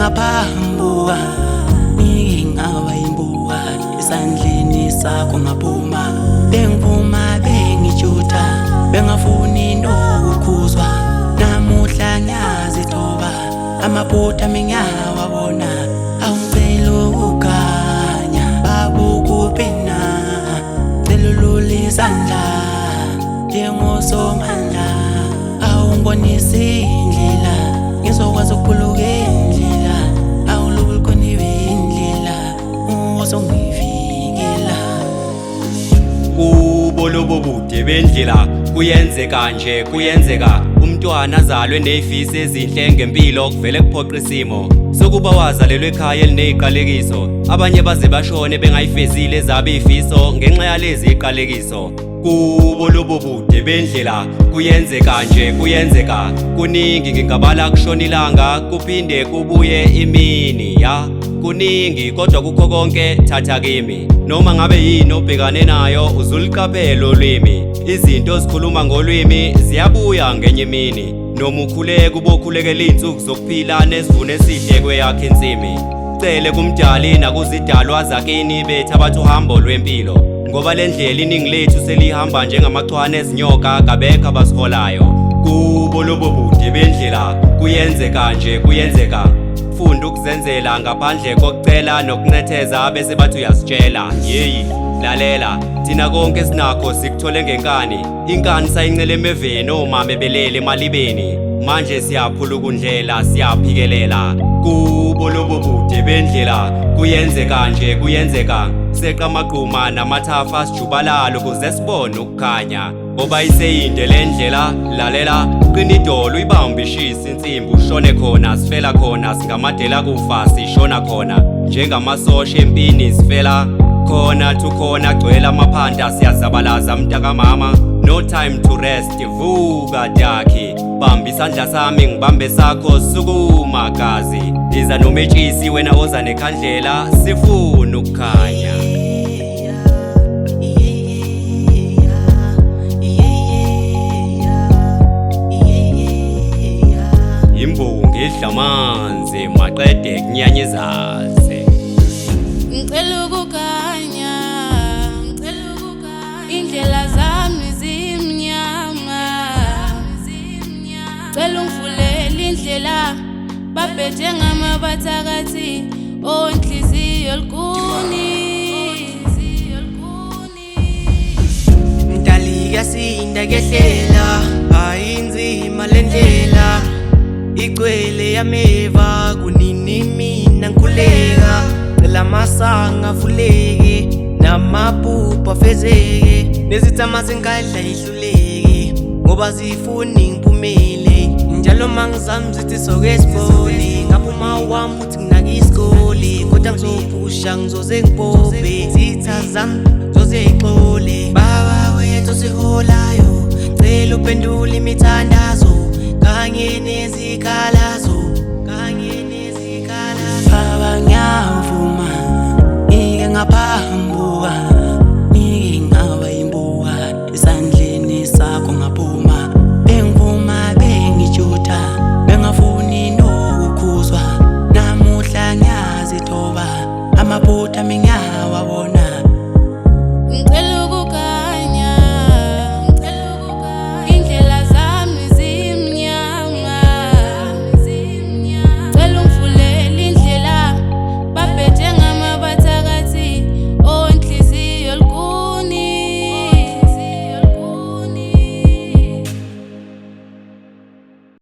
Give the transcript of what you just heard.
ngaphambuka, ngike ngaba imbuka, esandleni sakho ngaphuma. Bengivuma bengijutha, bengafuni nokukhuzwa. Namuhla ngiyazithoba, amaphutha mengiyawabona. Awungicela ukukhanya, babukuphi na? Cela ulule isandla njengosomandla, awungibonise indlela ngizokwazi ukuphuluka indlela. Awulubulkhoniwe indlela uzongivikela. Kubo lobo bude bendlela kuyenzeka nje, kuyenzeka umntwana azalwe nezifiso ezinhle ngempilo, kuvele kuphoqa isimo sokuba wazalelwa ekhaya elineziqalekiso. Abanye baze bashone bengayifezile ezabo izifiso ngenxa yalezi ziqalekiso. Kubo lobo bude bendlela kuyenzeka nje, kuyenzeka kuningi, ngingabala kushona ilanga kuphinde kubuye imini. Ya, kuningi kodwa kukho konke thatha kimi, noma ngabe yini obhekane nayo uzuliqaphela olwimi. Izinto ozikhuluma ngolwimi ziyabuya ngenye imini. Noma ukhuleka ubokhulekela iy'nsuku zokuphila nesivuno esihle kweyakho insimi. Cele kumdali nakuzidalwa zakini bethu abathi uhambo lwempilo, ngoba le ndlela iningi lethu selihamba njengamachwane ezinyoka, kabekho abasiholayo. Kubo lobo bude bendlela kuyenzeka nje, kuyenzeka funda ukuzenzela ngaphandle kokucela nokuncetheza, bese bathi uyasitshela. Yeyi, lalela, thina konke sinakho sikuthole ngenkani. Inkani sayincela emeveni, omame belele emalibeni. Manje siyaphulukundlela, siyaphikelela. Kubo lobo bude bendlela kuyenzeka nje, kuyenzeka seqa amagquma namathafa sijubalalo ukuze sibone ukukhanya, ngoba iseyinde le ndlela. Lalela, qina idolo uyibambe ishisa insimbi, ushone khona sifela khona, singamadela kufa sishona khona, njengamasosha empini sifela khona thukhona, gcwele amaphanta siyazabalaza mntakamama. No time to rest, vuka daki, bamba isandla sami ngibambe sakho, sukuma gazi, iza nometshisi wena oza nekhandlela, sifuna ukukhanya. Imbongi idla amanzi maqede kunyanyizaze. Ngicela ukukhanya, ngicela ukukhanya, indlela zami zimnyama. Cela ungivulele indlela, babheje ngamabathakathi onhliziyo lukhuni. Mdali kuyasinda kuyehlela, ayinzima le ndlela, igcwele yameva. Kunini mina ngikhuleka, cela amasanga avuleke namaphupho afezeke, nezithama zengadla ihluleke ngoba zifuni ngiphumele. Njalo mangizami zithi soke sibone, ngaphuma wami uthi nginake isikole, kodwa ngizophusha ngizoze ngibhobhe, zitha zami zoze ixole. Baba wethu siholayo, cela uphendule imithandazo kanye nezikhalazo.